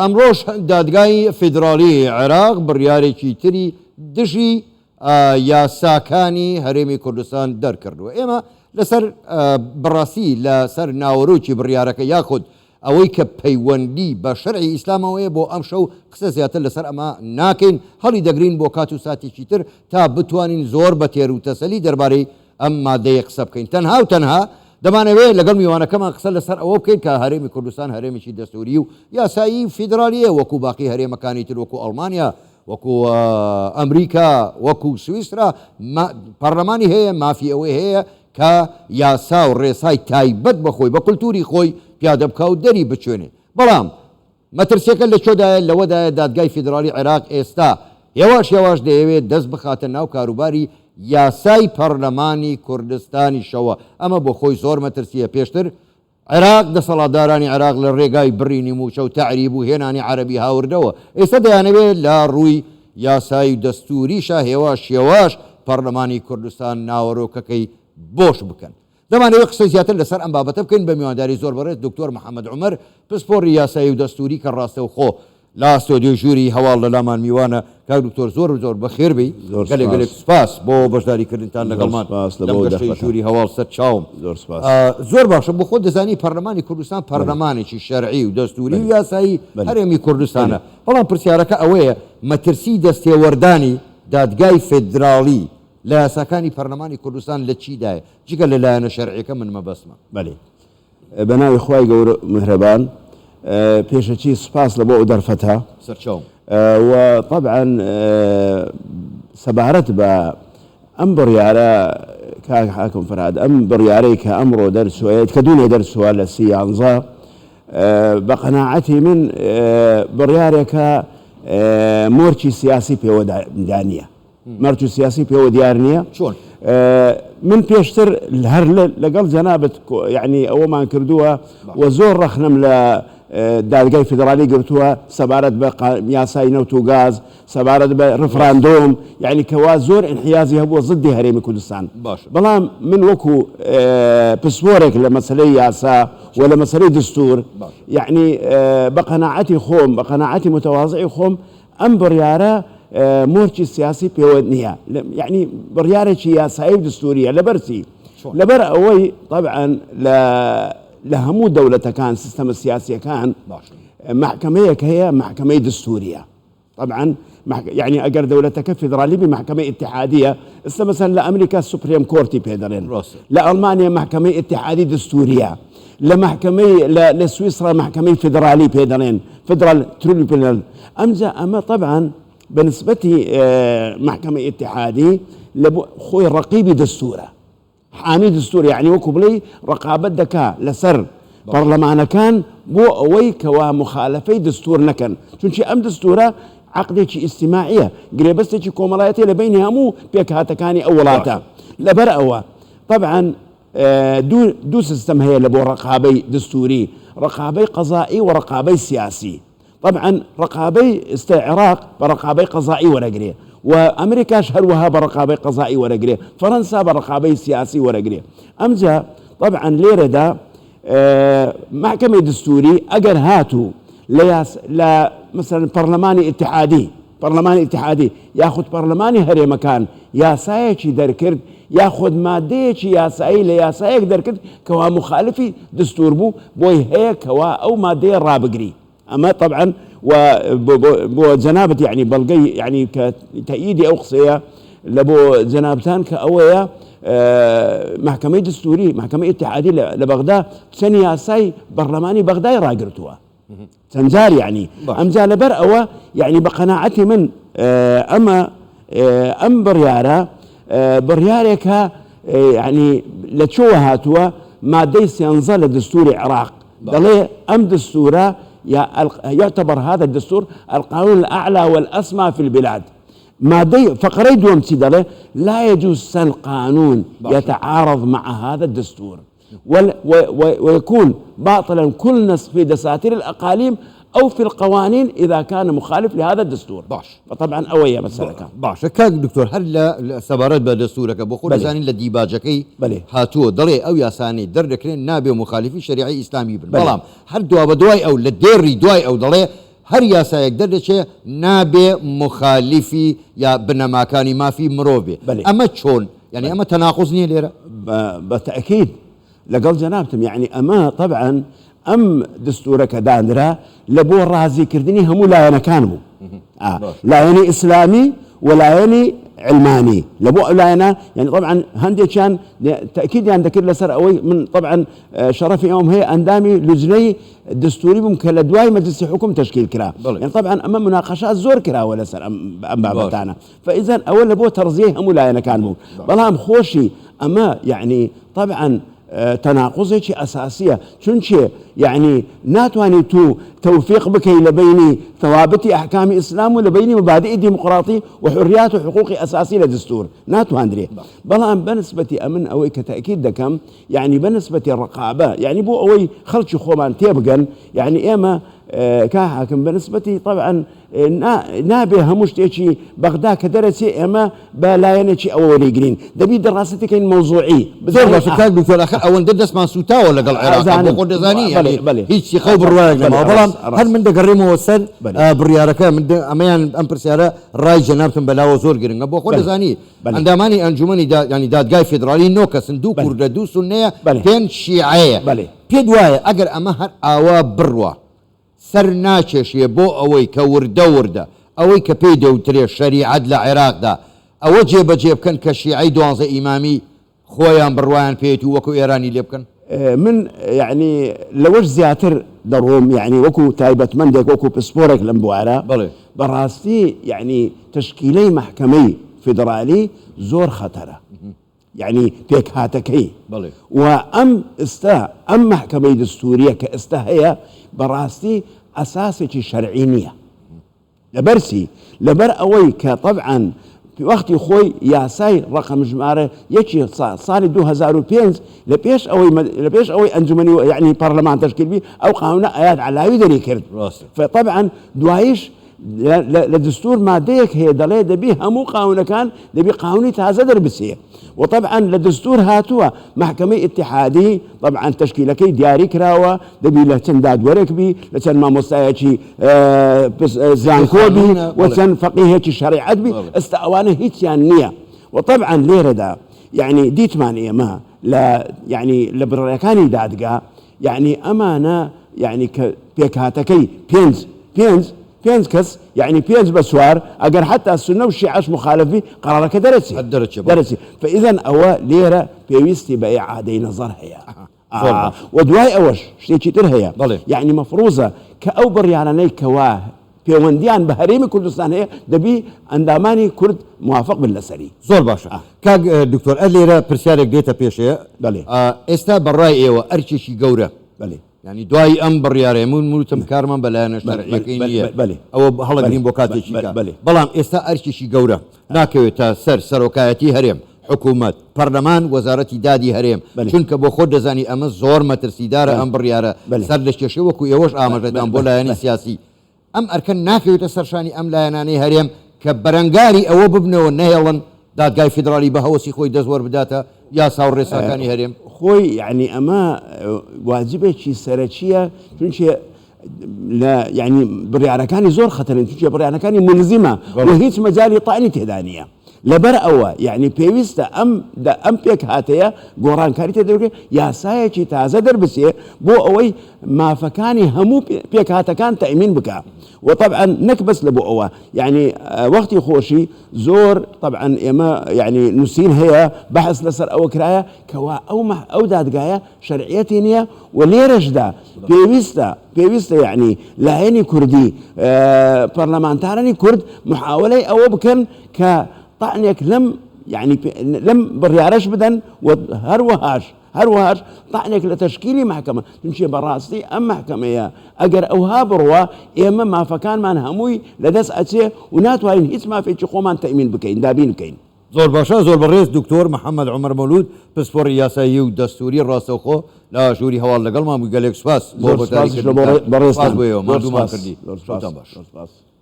ئەمڕۆش دادگای فیدراڵی عێراق بڕیارێکی تری دژی یاساکانی هەرێمی کوردستان دەرکردووە. ئێمە لەسەر بەڕاستی لەسەر ناوەرۆکی بڕیارەکە یاخود ئەوەی کە پەیوەندی بە شەرعی ئیسلامەوەیە بۆ ئەمشەو قسە زیاتر لەسەر ئەمە ناکەین، هەڵی دەگرین بۆ کات و ساتێکی تر تا بتوانین زۆر بە تێروتەسەلی دەربارەی ئەم مادەیە قسە بکەین تەنها و تەنها دەمانەوێت لەگەڵ میوانەکەمان قسە لەسەر ئەوە بکەین کە هەرێمی کوردستان هەرێمێکی دەستوری و یاسایی و فیدرالیە وەکو باقی هەرێمەکانی تر وەکو ئەڵمانیا وەکو ئەمریکا وەکو سویسرا پەرلەمانی هەیە مافی ئەوەی هەیە کە یاسا و ڕێسای تایبەت بە خۆی بە کولتوری خۆی پیادە بکا و دەری بچوێنێ بەڵام مەترسیەکە لە کوێدایە؟ لەوەدایە دادگای فیدراڵی عێراق ئێستا هێواش هێواش دەیەوێت دەست بخاتە ناو کاروباری یاسای پەرلەمانی کوردستانیشەوە، ئەمە بۆ خۆی زۆر مەترسیە، پێشتر عێراق دەسەڵاتدارانی عێراق لە رێگای بڕینی موچە و تەعریب و هێنانی عەرەبی هاوردەوە، ئێستا دەیانەوێت لە رووی یاسایی و دەستوریشا هێواش هێواش پەرلەمانی کوردستان ناوەرۆکەکەی بۆش بکەن. دەمانەوێت قسەی زیاتر لەسەر ئەم بابەتە بکەین بە میوانداری زۆر بەڕێز دکتۆر محەمەد عومەر پسپۆڕی یاسایی و دەستووری کە ڕاستەوخۆ لە ستۆدیۆی ژووری هەواڵ لە لامان میوانە. کاک دکتۆر زۆر زۆر بەخێر بێی. زۆر گەلێک سپاس. گەلێک سپاس بۆ بەشداری کردنتان زۆر لەگەڵمان سپاس لە لەم بۆ گەشتەی دەرفەتە. ژووری هەواڵ سەر چاوم. زۆر سپاس. زۆر باشە بۆ خۆت دەزانی پەرلەمانی کوردستان بەلێ. پەرلەمانێکی شەرعی و دەستووری و بەلێ. یاسایی بەلێ. هەرێمی کوردستانە. بەلێ. بەڵام پرسیارەکە ئەوەیە مەترسی دەستێوەردانی دادگای فێدراڵی لە یاساکانی پەرلەمانی کوردستان لە چیدایە جگە لە لایەنە شەرعیەکە من مەبەستمە. بەلی بەناوی خوای گەورە میهرەبان پێشەکی سوپاس لە بۆ ئەو دەرفەتە. سەرچاوم. و تەبعەن سەبارەت بە ئەم بڕیارە کاک حاکم فەرهاد ئەم بڕیارەی کە ئەمڕۆ دەرچووە کە دوونێ دەرچووە لە سیانزە بە قەناعەتی من بڕیارێکە مۆرکی سیاسی پێوە دانیە. مەرج و سیاسی پێوە دیار نییە. چۆن؟ من پێشتر هەر لەگەڵ جەنابت یعنی ئەوەمان کردووە و زۆر ڕەخنەم لە دادگای فیدرالی گرتووە سەبارەت بە یاسای نەوت و گاز، سەبارەت بە ڕفراندۆم، یعنی کەوا زۆر ئینحیازی هەبووە زدی هەرێمی کوردستان. بەڵام من وەکو پسپۆرێک لە مەسەلەی یاسا و لە مەسەلەی دستور، یعنی بە قەناعەتی خۆم، بە قەناعەتی متەوازعی خۆم ئەم بڕیارە مۆرکی سیاسی پێوە نییە، یەعنی بڕیارێکی یاسایی و دستوورییە، لەبەر چی؟ لەبەر ئەوەی تەبعەن لە لە هەموو دەولەتەکان سیستەمە سیاسییەکان مەحکەمەیەک هەیە مەحکەمەی دستوورییە، تەبعەن یەعنی ئەگەر دەولەتەکە فیدرالی بی مەحکەمەی ئیتیحادییە، ئێستا مەسەلەن لە ئەمریکا Supreme Court ی پێ دەڵێن، لە ئەڵمانیا مەحکەمەی ئیتیحادی دستوورییە. لە مەحکەمەی لە لە سویسرا مەحکەمەی فیدرالی پێ دەڵێن Federal Tribunal ئەمجا ئەمە تەبعەن بە نسبەتی مەحکەمەی ئیتیحادی لە خۆی ڕەقیبی دەستورە حامی دستور یعنی وەکو بڵێی ڕقابەت دەکا لەسەر پەرلەمانەکان بۆ ئەوەی کەوا مخالفەی دستور نەکەن چونکی ئەم دستورە عقدێکی ئیجتیماعیە گرێبەستێکی کۆمەڵایەتی لە بینی هەموو پێکهاتەکانی ئەو وڵاتە لەبەر ئەوە طبعا دوو سیستەم هەیە لە بۆ ڕەقابەی دستوری، ڕەقابەی قەزائی و ڕەقابەی سیاسی. تەبعەن ڕەقابەی ئێستا عێراق بە ڕەقابەی قەزائی وەرەگرێ و ئەمریکاش هەروەها بە ڕەقابەی قەزائی وەرەگرێ، فەرەنسا بە ڕەقابەی سیاسی وەرەگرێ. ئەمجا تەبعەن لێرەدا مەحکەمەی دستوری ئەگەر هاتوو لە یاس لە مەسەلەن پەڕلەمانی ئیتیحادی، پەڕلەمانی ئیتیحادی یاخود پەڕلەمانی هەرێمەکان یاسایەکی دەرکرد یاخود مادەیەکی یاسایی لە یاسایەک دەرکرد کەوا موخالفی دستور بوو بۆی هەیە کەوا ئەو مادەیە ڕابگری ئەمە تەبعەن و بۆ جەنابت یەعنی بەڵگەی یەعنی کە تەئیدی ئەو قسەیە لە بۆ جەنابتان کە ئەوەیە مەحکەمەی دستوری مەحکەمەی ئیتیحادی لە بەغدا چەند یاسای پەڕلەمانی بەغدای ڕاگرتووە. چەند جار یعنی ئەمجا لەبەر ئەوە یعنی بە قەناعەتی من ئەمە ئەم بڕیارە بڕیارێکە یعنی لە چۆوە هاتووە مادەی سێنزە لە دستوری عێراق دەڵێ ئەم دستورە يعتبر هذا الدستور القانون الأعلى والأسمى في البلاد مادەی فقرەی دووەم چی دەڵێ لا يجوز سن قانون يتعارض مع هذا الدستور ويكون باطلا كل نص في دساتير الأقاليم أو في القوانين إذا كان مخالف لهذا الدستور باش فطبعا ئەوەیە مەسەلەکە. باشە کاک دکتۆر هەر لە سەبارەت بە دەستورەکە بۆ خۆ دەزانین لە دیباجەکەی هاتووە دەڵێ ئەو یاسانەی دەردەکرێن نابێ موخالیفی شەریعەی ئیسلامی بن بەڵام هەر دوابەدوای ئەو لە دێڕی دوای ئەو دەڵێ. هەر یاسایەک دەردەچێ نابێ موخالیفی یا بنەماکانی مافی مرۆڤ بێ. ئەمە چۆن؟ یانی ئەمە تەناقوز نییە لێرە؟ بە تەئکید لەگەڵ جەنابتم یانی ئەمە تەبعەن ئەم دستورە کە دانرا لە بۆ ڕازی کردنی هەموو لایەنەکان بوو لایەنی ئیسلامی و لایەنی علمانی لە بۆ ئەو لایەنە یعنی طبعا هەندێکیان تەکیدیان دەکرد لەسەر ئەوەی من طبعا شەڕەفی ئەوم هەیە ئەندامی لجنەی دستوری بووم کە لە دوای مەجلسی حکوم تەشکیل کرا یعنی طبعا ئەمە مناقەشات زۆر کراوە لەسەر ئەم بابەتانە فئیزەن ئەوە لە بۆ تەڕزیەی هەموو لایەنەکان بوو بەڵام خۆشی ئەمە یەعنی تەبعەن تەناقوزێکی ئەساسیە چونکێ یەعنی ناتوانی تو تەوفیق بکەی لە بەینی ثوابتی ئەحکامی ئیسلام و لە بەینی مبادئی دیموقراطی و حریات و حقوقی ئەساسی لە دستور ناتواندرێ بەڵام بەنسبەتی ئەمن ئەوەی کە تەئکید دەکەم یەعنی بەنسبەتی ڕقابە یەعنی بۆ ئەوەی خەڵکی خۆمان تێبگەن یەعنی ئێمە کا حاکم بەنسبەتی تەبعەن نابێ هەموو شتێکی بەغدا کە دەرەچێ ئێمە بە لایەنێکی ئەوە وەریگرین دەبی دەڕاستی کەین مەوزوعی زۆر باشە کاک دکتۆر ئەخر ئەوەندە دەستمان سوتاوە لەگەڵ عێراق بۆ خۆت دەزانی یانی هیچ سیقە و بڕوایەک نەماوە بەڵام هەر من دەگەڕێمەوە سەر بڕیارەکە من ئەمەیان ئەم پرسیارە ڕای جەنابتم بەلاوە زۆر گرنگە بۆ خۆت دەزانی ئەندامانی ئەنجومەنی ینی دادگای فیدراڵی نۆ کەسن دوو کوردە دوو سوننەیە پێنج شیعەیە پێت وایە ئەگەر ئەمە هەر ئاوا بڕوا سەر ناکێشێ بۆ ئەوەی کە وردە وردە ئەوەی کە پێی دەوترێ شەریعەت لە عێراقدا ئەوە جێبەجێ بکەن کە شیعەی دوانزە ئیمامی خۆیان بڕوایان پێیەتی و وەکو ئێرانی لێ بکەن؟ من یەعنی لەوەش زیاتر دەڕۆم یەعنی وەکو تایبەتمەندێک وەکو پسپۆرێک لەم بوارە بەڕاستی یەعنی تەشکیلەی مەحکەمەی فیدڕالی زۆر خەتەرە. یەعنی پێکهاتەکەی و ئەم ئستا ئەم مەحکەمەی دستوریە کە ئستا هەیە بەڕاستی ئەساسێکی شەرعی نییە لەبەر چی لەبەر ئەوەی کە تەبعەن وەختی خۆی یاسای ڕقم ژمارە یەکی ساڵی 2005 لە پێش ئەوەی لە پێش ئەوەی ئەنجومەنی یعنی پەرلەمان تەشکیل بی ئەو قانونە ئەیاد عەلاوی دەری کرد فطبعا دوایش لە دستور مادەیەک هەیە دەڵێ دەبی هەموو قاونەکان دەبی قاونی تازە دەربچێ و طبعا لە دستور هاتووە محکمەی ئیتحادی طبعا تەشکیلەکەی دیاری کراوە دەبی لە چەند دادوەرێک بی لە چەند مامۆستایەکی زانکۆ بی و چەند فەقیهێکی شەریعەت بی ئێستا ئەوانە هیچیان نییە و طبعا لێرەدا یعنی دیتمان ئێمە لە یعنی لە بڕیارەکانی دادگا یەعنی ئەمانە یەعنی کە پێکهاتەکەی پێنج پێنج پێنج کەس یەعنی پێنج بە چوار ئەگەر حەتا سوننە و شیعەش موخالف بی قەرارەکە دەرەچێ هەر دەرەچێ بەڵێ. دەرەچێ فئیزەن ئەوە لێرە پێویستی بە ئیعادەی نەزەر هەیە زۆر باش. و دوای ئەوەش شتێکی تر هەیە بەڵێ. یەعنی مەفروزە کە ئەو بڕیارانەی کەوا پێوەندیان بە هەرێمی کوردستان هەیە دەبی ئەندامانی کورد موافق بن لەسەری. زۆر باشە کاک دکتۆر ئە لێرە پرسیارێک دێتە پێشێ بەلێ. ئێستا بە ڕای ئێوە ئەرکێکی گەورە بەلێ. یانی دوای ئەم بڕیارەی من وتم کارمان بە لایەنە شەرعیەکەی نییە بەلێ ئەوە هەڵەگرین بۆ کاتێکی کە بەلێ. بەڵام ئێستا ئەرکێکی گەورە ناکەوێتە سەر سەرۆکایەتی هەرێم حکوومەت، پەرلەمان، وەزارەتی دادی هەرێم، چونکە بۆ خۆت دەزانی ئەمە زۆر مەترسیدارە ئەم بڕیارە سەر دەکێشێ وەکو ئێوەش ئاماژەتان بۆ لایەنی سیاسی ئەم ئەرکە ناکەوێتە سەر شانی ئەم لایەنانەی هەرێم کە بەرەنگاری ئەوە ببنەوە نەهێڵن دادگای فیدراڵی بە هەوەسی خۆی دەست وەربداتە یاسا و ڕێساکانی هەرێم. خۆی یەعنی ئەمە واجبێکی سەرەکییە چونکێ لە یەعنی بڕیارەکانی زۆر خەتەرن چونکێ بڕیارەکانی مولزیمە و هیچ مەجالی تەعنی تێدا نییە. لەبەر ئەوە یەعنی پێویستە ئەم ئەم پێکهاتەیە گۆڕانکاری تێدا بکرێت، یاسایەکی تازە دەربچێ بۆ ئەوەی مافەکانی هەموو پێکهاتەکان تەئمین بکا و تەبعەن نەک بەس لە بۆ ئەوە یەعنی وەختی خۆشی زۆر تەبعەن ئێمە یەعنی نووسین هەیە بەحس لەسەر ئەوە کرایە کەوا ئەو ئەو دادگایە شەرعیەتی نییە و لێرەشدا پێویستە پێویستە یەعنی لایەنی کوردی پەرلەمانتارانی کورد محاوەلەی ئەوە بکەن کە تەعنێک لەم یەعنی لەم بڕیارەش بدەن و هەروەهاش هەروەهاش تەعنێک لە تەشکیلی مەحکەمە چونکێ بەڕاستی ئەم مەحکەمەیە ئەگەر ئەوها بڕوا ئێمە مافەکانمان هەمووی لەدەست ئەچێ و ناتوانین هیچ مافێکی خۆمان تەئمین بکەین دابین بکەین. زۆر باشە زۆر بەڕێز دکتۆر محمد عومەر مەولود پسپۆڕی یاسایی و دەستوری ڕاستەوخۆ لە ژووری هەواڵ لەگەڵمان بووی گەلێک سوپاس بۆ زۆر بەشداری سوپاسیش لە کردنتان بەڕێزتان سوپاس بۆ ئێوە زۆر ماندوومان سوپاس کردی زۆر سوپاس شەوتان باش. زۆر سوپاس.